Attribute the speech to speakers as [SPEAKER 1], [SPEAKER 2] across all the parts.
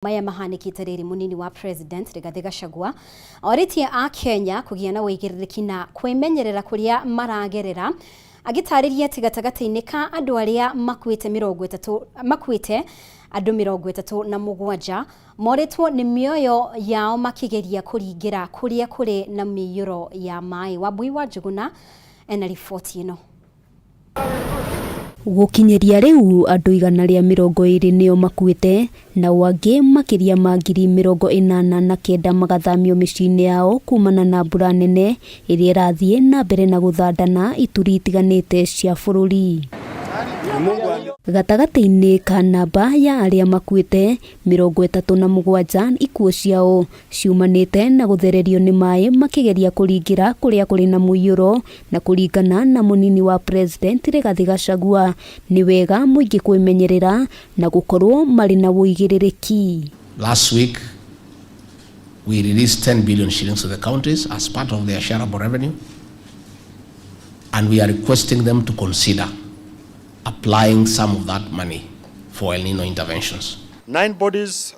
[SPEAKER 1] Maya mahanĩkĩte rĩrĩ mũnini wa President Rigathĩ Gachagua orĩtie a Kenya kũgĩa na ũigĩrĩrĩki na kwĩmenyerera kũrĩa maragerera, agĩtarĩria atĩ gatagatĩ-inĩ ka andũ arĩa makuĩte 30 makuĩte andũ 37 morĩtwo nĩ mĩoyo yao makĩgeria kũringĩra kũrĩa kũrĩ na mĩiyũro ya maĩ. Wambui wa Njũgũna ena riboti ĩno.
[SPEAKER 2] Gũkinyĩria rĩu andũ 120 nĩo makuĩte, nao angĩ makĩria ma 89,000 magathamio mĩciĩ-inĩ yao kumana na mbura nene ĩrĩa ĩrathiĩ na mbere na gũthandana ituri itiganĩte cia bũrũri. Gatagatĩ-inĩ ka namba ya arĩa makuĩte, 37 ikuũ ciao ciumanĩte na gũthererio nĩ maĩ makĩgeria kũringĩra kũrĩa kũrĩ na mũiyũro. Na kũringana na mũnini wa President Rigathi Gachagua, nĩ wega mũingĩ kwĩmenyerera na gũkorwo marĩ na ũigĩrĩrĩki.
[SPEAKER 3] Last week, we released 10 billion shillings to the counties as part of their shareable revenue, and we are requesting them to consider applying some of that money for El Nino interventions.
[SPEAKER 4] Nine bodies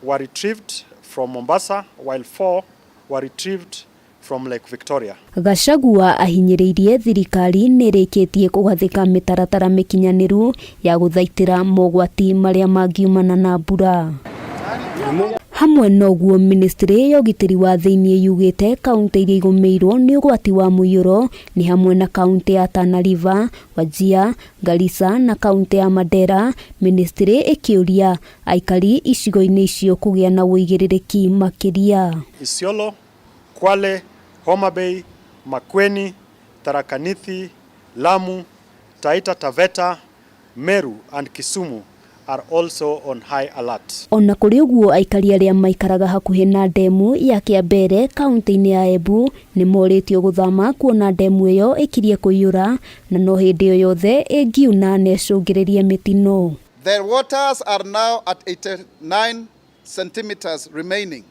[SPEAKER 4] were retrieved from Mombasa, while four were retrieved from Lake Victoria.
[SPEAKER 2] Gachagua ahinyĩrĩirie thirikari nĩ ĩrĩkĩtie kũgathĩka mĩtaratara mĩkinyanĩru ya gũthaitĩra mogwati marĩa mangiumana na mbura. Hamwe na ũguo, ministry ya ũgitĩri wa thĩinĩ yugĩte kaunti iria igũmĩirwo nĩ ũgwati wa mũiyũro nĩ hamwe na kaunti ya Tana River, Wajir, Garissa na kaunti ya Mandera. Ministry ĩkĩũria aikari icigo-inĩ icio kũgĩa na ũigĩrĩrĩki makĩria.
[SPEAKER 4] Isiolo, Kwale, Homa Bay, Makueni, Tharaka Nithi, Lamu, Taita Taveta, Meru and Kisumu are also on high alert.
[SPEAKER 2] Ona kũrĩ ũguo, aikari arĩa maikaraga hakuhĩ na ndemu ya Kĩambere kaunti-inĩ ya Embu nĩ morĩtio gũthama kuona ndemu ĩyo ĩkirie kũiyũra na no hĩndĩ o yothe ĩngiuna na ĩcũngĩrĩrie mĩtino.
[SPEAKER 5] The waters are now at 89 centimeters remaining.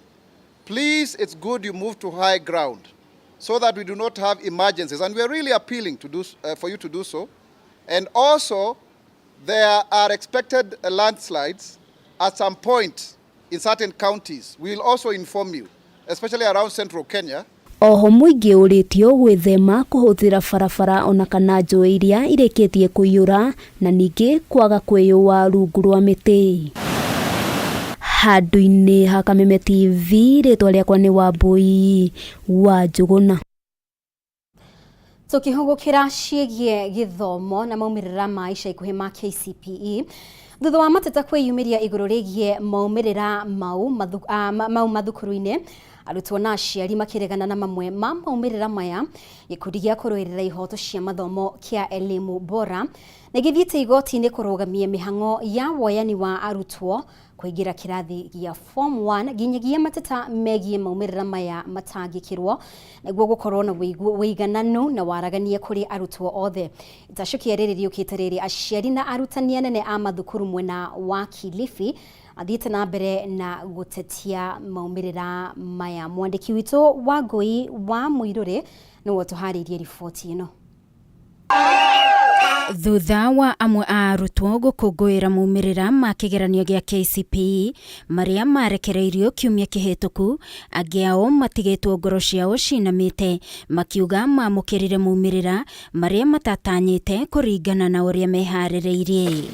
[SPEAKER 5] Please, it's good you move to high ground so that we do not have emergencies. And we are really appealing for you to do so. And also, there are expected landslides at some point in certain counties. We will also inform you, especially around central Kenya.
[SPEAKER 2] Oho mũingĩ ũrĩtio gwĩthema kũhũthĩra barabara ona kana njũĩ iria irĩkĩtie kũiyũra na ningĩ kwaga kwĩyũa rungu rwa mĩtĩ. Handũ-inĩ ha Kameme TV, rĩtwa rĩakwa nĩ Wambui wa Njũgũna.
[SPEAKER 1] Tukihũgũkĩra ciĩgiĩ gĩthomo na maumĩrĩra ma ica ikuhĩ ma KCPE, thutha wa mateta kwĩyumĩria igũrũ rĩgiĩ maumĩrĩra mau mathukuru-inĩ, arutwo na aciari makĩregana na mamwe ma maumĩrĩra maya, gĩkundi gĩa kũrũĩrĩra ihoto cia mathomo kĩa Elimu Bora nĩ gĩthiĩte igoti-inĩ kũrũgamia mĩhang'o ya woyani wa arutwo kũingĩra kĩrathi gĩa form 1 nginyagia mateta megiĩ maumĩrĩra maya matangĩkĩrwo, nĩguo gũkorwo na wĩigananu na waragania kũrĩ arutwo othe. Itacũkia rĩrĩ rĩũkĩte rĩrĩ aciari na arutani anene a mathukuru mwena wa Kilifi athiĩte na mbere na gũtetia maumĩrĩra maya. Mwandĩki witũ wa Ngũi wa Mũirũrĩ nĩwe ũtũharĩirie riboti ĩno.
[SPEAKER 6] Thutha wa amwe a arutwo gũkũngũĩra maumĩrĩra ma kĩgeranio gĩa KCPE marĩa marekereirio kiumia kĩhĩtũku, angĩ ao matigĩtwo ngoro ciao cinamĩte makiuga mamũkĩrire maumĩrĩra marĩa matatanyĩte kũringana na ũrĩa meharĩrĩirie.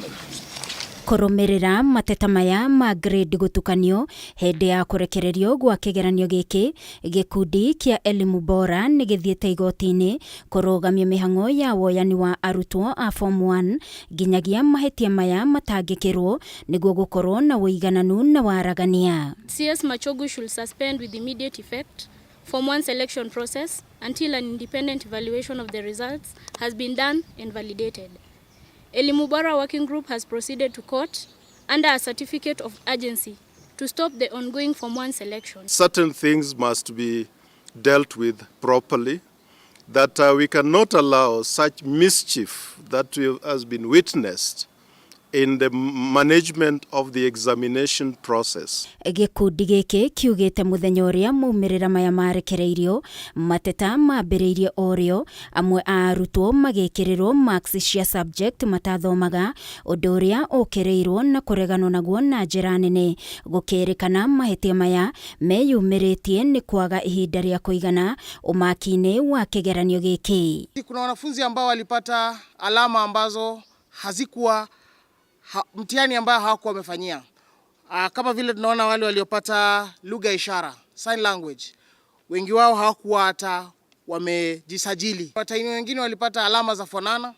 [SPEAKER 6] Kũrũmĩrĩra mateta maya ma grade gũtukanio hĩndĩ ya kũrekererio gwa kĩgeranio gĩkĩ, gĩkundi kĩa Elimu Bora nĩ gĩthiĩte igoti-inĩ kũrũgamia mĩhang'o ya woyani wa arutwo a form 1 nginyagia mahĩtia maya matangĩkĩrwo, nĩguo gũkorwo na ũigananu na waragania.
[SPEAKER 7] CS Machogu should suspend with immediate effect Form 1 selection process until an independent evaluation of the results has been done and validated. Elimu Bora Working Group has proceeded to court under a certificate of urgency to stop the ongoing Form 1 selection.
[SPEAKER 8] Certain things must be dealt with properly, that we cannot allow such mischief that has been witnessed. in the management of the examination process.
[SPEAKER 6] Gĩkundi gĩkĩ kiugĩte mũthenya ũrĩa maumĩrĩra maya marekereirio mateta mambĩrĩirie orĩo amwe a arutwo magĩkĩrĩrwo marks cia subject matathomaga ũndũ ũrĩa ũkĩrĩirwo na kũreganwo naguo na njĩra nene gũkĩrĩkana mahĩtia maya meyumĩrĩtie nĩ kwaga ihinda rĩa kũigana ũmaki-inĩ wa kĩgeranio gĩkĩ.
[SPEAKER 9] Kuna wanafunzi ambao walipata alama ambazo hazikuwa mtihani ambayo hawakuwa wamefanyia. Kama vile tunaona wale waliopata lugha ishara, sign language, wengi wao hawakuwa hata wamejisajili. Watahiniwa wengine walipata alama za fanana,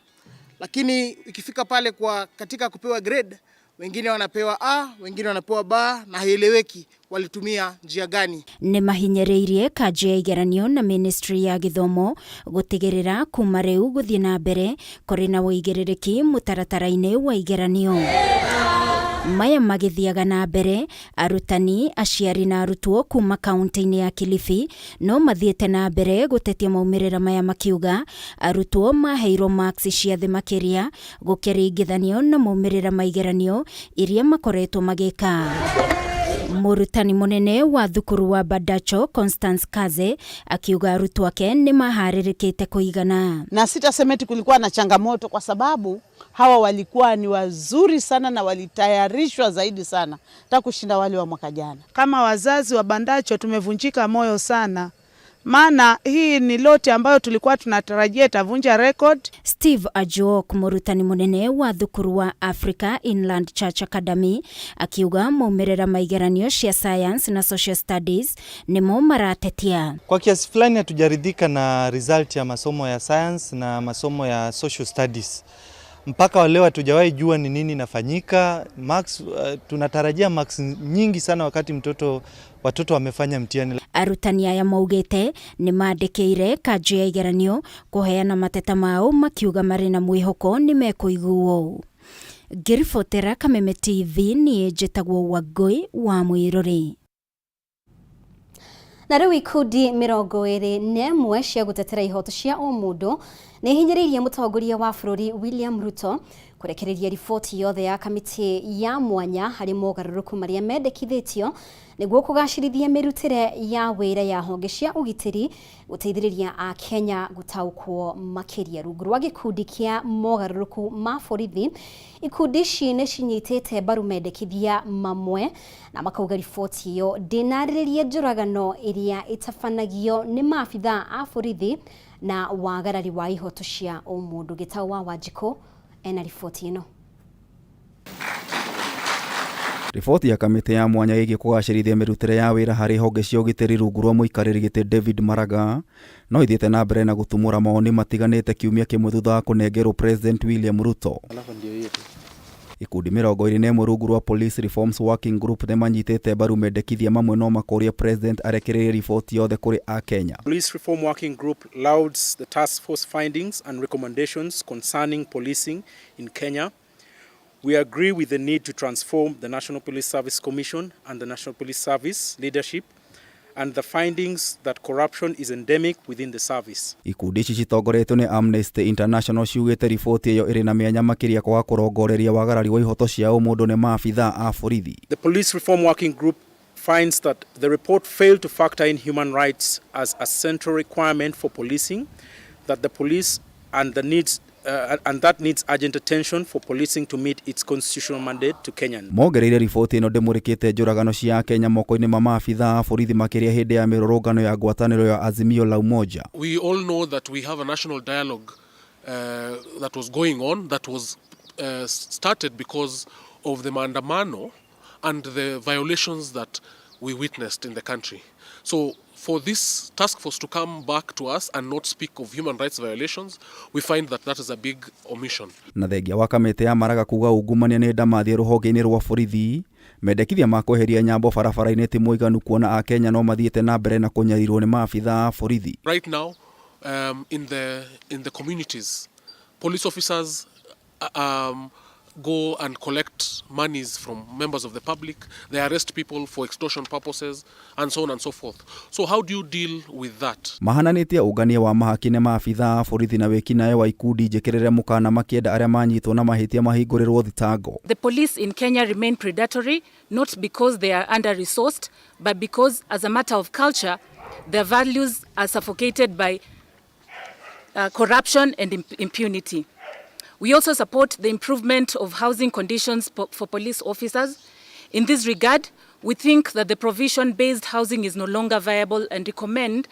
[SPEAKER 9] lakini ikifika pale kwa katika kupewa grade, wengine wanapewa A, wengine wanapewa B na haieleweki walitumia njia gani.
[SPEAKER 6] Nĩ mahinyĩrĩirie kanjũ ya igeranio na ministry ya gĩthomo gũtigĩrĩra kuma rĩu gũthiĩ na mbere kũrĩ na ũigĩrĩrĩki mũtaratara-inĩ wa igeranio. Maya magĩthiaga na mbere arutani aciari na arutwo kuma kaunti-inĩ ya Kilifi no mathiĩte na mbere gũtetia maumĩrĩra maya makiuga arutwo maheirwo marks cia thĩ makĩria gũkĩringithanio na maumĩrĩra ma igeranio iria makoretwo magĩka. Mũrutani mũnene wa thukuru wa Badacho Constance Kaze akiuga arutwo ake nĩ maharĩrĩkĩte kũigana.
[SPEAKER 10] Na sitasema eti kulikuwa na changamoto kwa sababu hawa walikuwa ni wazuri sana na walitayarishwa zaidi sana hata kushinda wale wa mwaka jana.
[SPEAKER 11] Kama wazazi wa Bandacho tumevunjika moyo sana, maana hii ni loti ambayo tulikuwa tunatarajia itavunja record.
[SPEAKER 6] Steve Ajuok mũrutani mũnene wa thukuru wa Africa Inland Church Academy akiuga maumĩrĩra ma igeranio cia science na social studies nĩmo maratetia.
[SPEAKER 12] Kwa kiasi fulani hatujaridhika na result ya masomo ya science na masomo ya social studies. Mpaka wa leo hatujawahi jua ni nini inafanyika. Marks, tunatarajia marks nyingi sana wakati watoto wamefanya mtihani.
[SPEAKER 6] Arutani aya maugĩte nĩ mandĩkĩire kanjũ ya igeranio kũheana mateta mao makiuga marĩ na mwĩhoko nĩ mekũiguo. Ngĩribotera Kameme TV niĩ njĩtagwo Wangũi wa Mwĩrũrĩ.
[SPEAKER 1] Na rĩu ikundi 21 cia gũtetera ihoto cia ũmũndũ nĩ ihinyĩrĩirie mũtongoria wa bũrũri William Ruto kũrekereria riboti yothe ya kamĩtĩ ya mwanya harĩ mogarũrũku marĩa mendekithĩtio nĩguo kũgacĩrithia mĩrutĩre ya wĩra ya honge cia ũgitĩri gũteithĩrĩria Akenya gũtaũkwo makĩria. Rungu rwa gĩkundi kĩa mogarũrũku ma borithi, ikundi ici nĩ cinyitĩte mbaru mendekithia mamwe na makauga riboti ĩyo ndĩnarĩrĩria njũragano ĩrĩa ĩtabanagio nĩ maabithaa a borithi na wagarari wa ihoto cia ũmũndũ. Gĩtau wa Wanjikũ ena riboti ĩno.
[SPEAKER 13] Riboti ya kamĩtĩ ya mwanya ĩgiĩ kũgacĩrithia mĩrutĩre ya wĩra harĩ honge cia ũgitĩri rungu rwa mũikarĩri gĩtĩ David Maraga no ithiĩte na mbere na gũtumũra mawoni matiganĩte kiumia kĩmwe thutha wa kũnengerwo President William Ruto. Ikundi 21 rungu rwa Police Reforms Working Group nĩ manyitĩte mbaru mendekithia mamwe no makoria President arekererie riboti yothe kũrĩ Akenya.
[SPEAKER 14] Police Reform Working Group lauds the task force findings and recommendations concerning policing in Kenya. We agree with the need to transform the National Police Service Commission and the National Police Service leadership and the findings that corruption is endemic within the service.
[SPEAKER 13] Ikundi ici citongoretio nĩ Amnesty International ciugĩte riboti ĩyo ĩrĩ na mĩanya makĩria kwaga kũrongoreria wagarari wa ihoto cia ũmũndũ nĩ maabithaa a borithi.
[SPEAKER 14] The Police Reform Working Group finds that the report failed to factor in human rights as a central requirement for policing, that the police and the needs and that needs urgent attention for policing to meet its constitutional mandate to Kenyans.
[SPEAKER 13] Mongereire riboti ĩno ndĩmũrĩkĩte njũragano cia Kenya moko-inĩ ma maabithaa a borithi makĩria hĩndĩ ya mĩrũrũngano ya ngwatanĩro ya Azimio la Umoja.
[SPEAKER 15] We all know that we have a national dialogue that was going on, that was started because of the maandamano and the violations that we witnessed in the country. So for this task force to come back to us and not speak of human rights violations, we find that that is a big omission.
[SPEAKER 13] Na thengia wa kamĩtĩ ya Maraga kuga ungumania nĩ ndamathie rũhonge-inĩ rwa borithi, mendekithia ma kweheria nyambo barabara-inĩ ti mũiganu kuona Akenya no mathiĩte na mbere na kũnyarirwo nĩ maabithaa a borithi.
[SPEAKER 15] Right now, in the communities, police officers go and collect monies from members of the public, they arrest people for extortion purposes, and so on and so forth. So how do you deal with that?
[SPEAKER 13] Mahananĩtie ũngania wa mahaki nĩ maabithaa a borithi na wĩkinaĩ wa ikundi njĩkĩrĩre mũkana makĩenda arĩa manyitwo na mahĩtia mahingũrĩrwo thitango.
[SPEAKER 16] The police in Kenya remain predatory not because they are under-resourced, but because as a matter of culture, their values are suffocated by corruption and impunity. We also support the improvement of housing conditions for police officers. In this regard, we think that the provision-based housing is no longer viable and recommend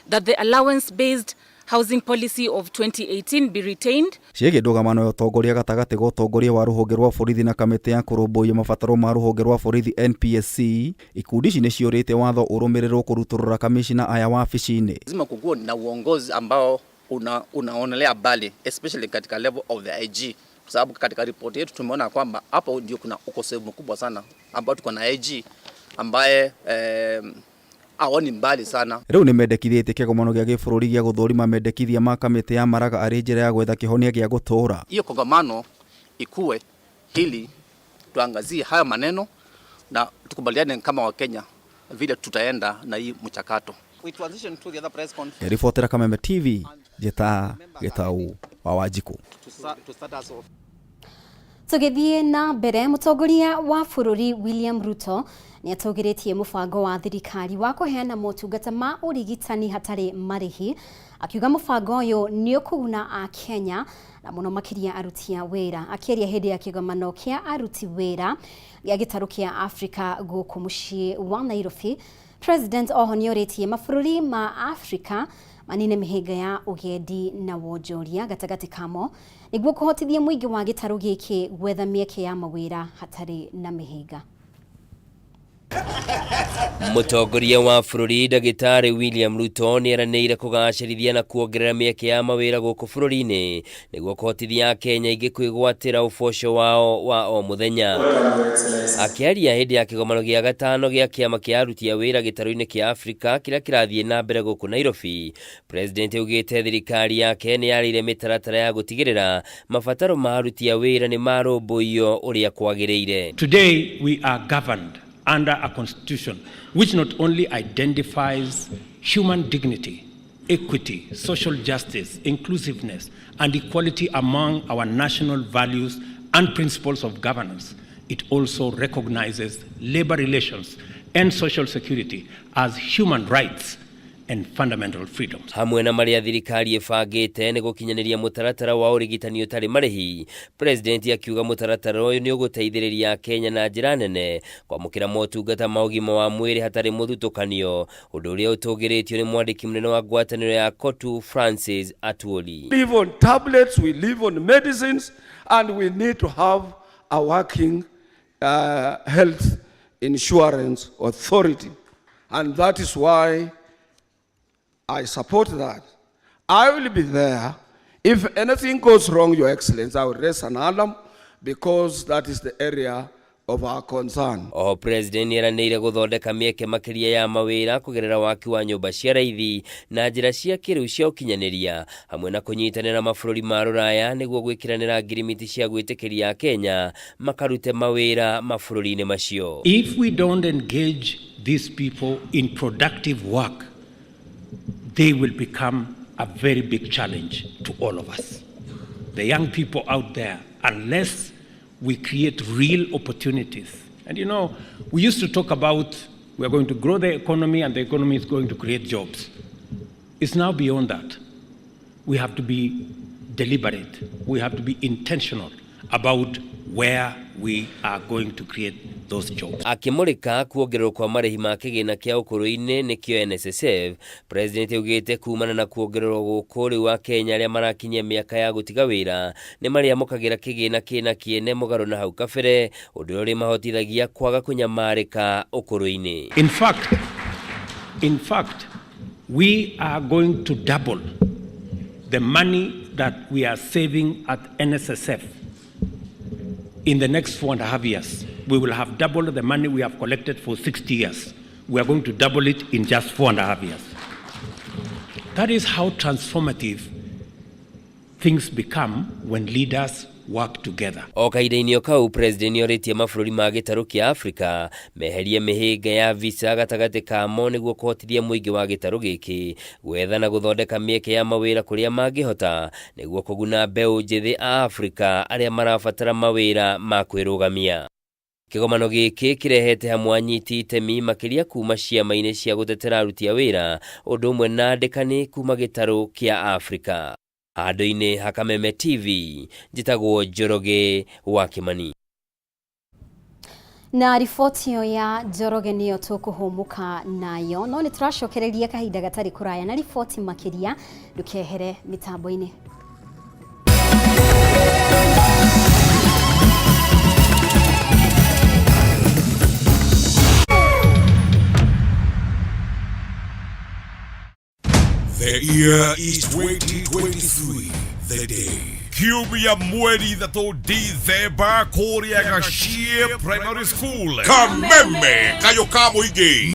[SPEAKER 16] that the allowance-based housing policy of 2018 be retained.
[SPEAKER 13] Ciĩgiĩ ndũgamano ya ũtongoria gatagatĩ ga ũtongoria wa rũhonge rwa borithi na kamĩtĩ ya kũrũmbũiya mabataro ma rũhonge rwa borithi NPSC, ikundi ici nĩciũrĩtie watho ũrũmĩrĩrwo kũrutũrũra kamishna aya wabici-inĩ.
[SPEAKER 17] Lazima kukuwe na uongozi ambao unaonelea mbali, especially katika level of the IG, kwa sababu katika ripoti yetu tumeona kwamba hapo ndio kuna ukosefu mkubwa sana, ambao tuko na IG ambaye aoni mbali sana.
[SPEAKER 13] Rĩu nĩmendekithĩtie kĩgomano gĩa gĩbũrũri gĩa gũthũrima mendekithia ma kamĩtĩ ya Maraga arĩ njĩra ya gwetha kĩhonia gĩa gũtũũra.
[SPEAKER 17] Hiyo kongamano ikuwe ili tuangazie haya maneno na tukubaliane kama Wakenya vile tutaenda na hii mchakato. We transition to the other press conference.
[SPEAKER 13] Ngĩribotera Kameme TV, njĩta Gĩtau wa Wanjikũ.
[SPEAKER 17] To start us off.
[SPEAKER 1] Tũgĩthiĩ na mbere, mũtongoria wa bũrũri William Ruto nĩ atũgĩrĩtie mũbango wa thirikari wa kũheana motungata ma ũrigitani hatarĩ marĩhi, akiuga mũbango ũyũ nĩ ũkũguna Akenya na mũno makĩria aruti a wĩra. Akĩaria hĩndĩ ya kĩgomano kĩa aruti wĩra gĩa gĩtarũ kĩa Afrika gũkũ mũciĩ wa Nairobi, President oho nĩ orĩtie mabũrũri ma Afrika manine mĩhĩnga ya ũgendi na wonjoria gatagatĩ kamo nĩguo kũhotithia mũingĩ wa gĩtarũ gĩkĩ gwetha mĩeke ya mawĩra hatarĩ na mĩhĩnga.
[SPEAKER 18] Mũtongoria wa bũrũri ndagĩtarĩ William Ruto nĩeranĩire kũgacĩrithia na kuongerera mĩeke ya mawĩra gũkũ bũrũri-inĩ nĩguo kũhotithia Akenya aingĩ kwĩgwatĩra ũboco wao wa o mũthenya. Akĩaria hĩndĩ ya kĩgomano gĩa gatano gĩa kĩama kĩa aruti a wĩra gĩtarũ-inĩ kĩa Afrika kĩrĩa kĩrathiĩ na mbere gũkũ Nairobi, President augĩte thirikari yake nĩ yarĩire mĩtaratara ya gũtigĩrĩra mabataro ma aruti a wĩra nĩ marũmbũiyo ũrĩa kwagĩrĩire.
[SPEAKER 19] Today we are governed under a constitution which not only identifies human dignity, equity, social justice, inclusiveness, and equality among our national values and principles of governance, it also recognizes labor relations and social security as human rights and fundamental freedoms.
[SPEAKER 18] Hamwe na marĩa thirikari ĩbangĩte nĩ gũkinyanĩria mũtaratara wa ũrigitani ũtarĩ marĩhi, President akiuga mũtaratara ũyũ nĩ ũgũteithĩrĩria Akenya na njĩra nene kwamũkĩra motungata ma ũgima wa mwĩrĩ hatarĩ mũthutũkanio, ũndũ ũrĩa ũtũgĩrĩtio nĩ mwandĩki mũnene wa ngwatanĩro ya COTU Francis Atwoli.
[SPEAKER 20] We live on tablets, we live on medicines, and we need to have a working health insurance authority. And that is why I support that. I will be there. If anything goes wrong, Your Excellency, I will raise an alarm because that is the area of our concern.
[SPEAKER 18] Oho President nĩeranĩire gũthondeka mĩeke makĩria ya mawĩra kũgerera waki wa nyũmba cia raithi na njĩra cia kĩrĩu cia ũkinyanĩria hamwe na kũnyitanĩra mabũrũri ma rũraya nĩguo gwĩkĩranĩra ngirimiti cia gwĩtĩkĩria Akenya makarute mawĩra mabũrũri-inĩ macio.
[SPEAKER 19] If we don't engage these people in productive work, they will become a very big challenge to all of us. The young people out there, unless we create real opportunities. And you know, we used to talk about we are going to grow the economy and the economy is going to create jobs. It's now beyond that. We have to be deliberate. We have to be intentional about where we are going to create those jobs.
[SPEAKER 18] Akĩmũrĩka kuongererwo kwa marĩhi ma kĩgĩna kĩa ũkũrũ-inĩ nĩkĩo NSSF, President augĩte kumana na kuongererwo gũkũ rĩu Akenya arĩa marakinyia mĩaka ya gũtiga wĩra nĩ marĩamũkagĩra kĩgĩna kĩna kĩene mũgarũ na hau kabere, ũndũ ũrĩa ũrĩmahotithagia kwaga kũnyamarĩka ũkũrũ-inĩ.
[SPEAKER 19] In fact, we are going to double the money that we are saving at NSSF in the next 4.5 years. We will have doubled the money we have collected for 60 years. We are going to double it in just 4.5 years. That is how transformative things become when leaders work together.
[SPEAKER 18] O kahinda-inĩ o kau, President nĩorĩtie mabũrũri ma gĩtarũ kĩa Afrika meherie mĩhĩnga ya visa gatagatĩ kamo nĩguo kũhotithia mũingĩ wa gĩtarũ gĩkĩ gwetha na gũthondeka mĩeke ya mawĩra kũrĩa mangĩhota nĩguo kũguna mbeũ njĩthĩ a Afrika arĩa marabatara mawĩra ma kwĩrũgamia. Kĩgomano gĩkĩ kĩrehete hamwe anyiti itemi makĩria kuma ciama-inĩ cia gũtetera aruti a wĩra ũndũ ũmwe na andĩkani kuma gĩtarũ kĩa Afrika. Handũ-inĩ ha Kameme TV, njĩtagwo Njoroge wa Kĩmani.
[SPEAKER 1] Na riboti ĩyo ya Njoroge nĩyo tũkũhũmũka nayo, no nĩ tũracokereria kahinda gatarĩ kũraya na riboti makĩria, ndũkehere mĩtambo-inĩ.
[SPEAKER 21] The year is 2023, the day.
[SPEAKER 22] Kiumia mweri ithatũ Dithemba kũrĩa Gachie Primary School.
[SPEAKER 21] Kameme kayo ka mũingĩ.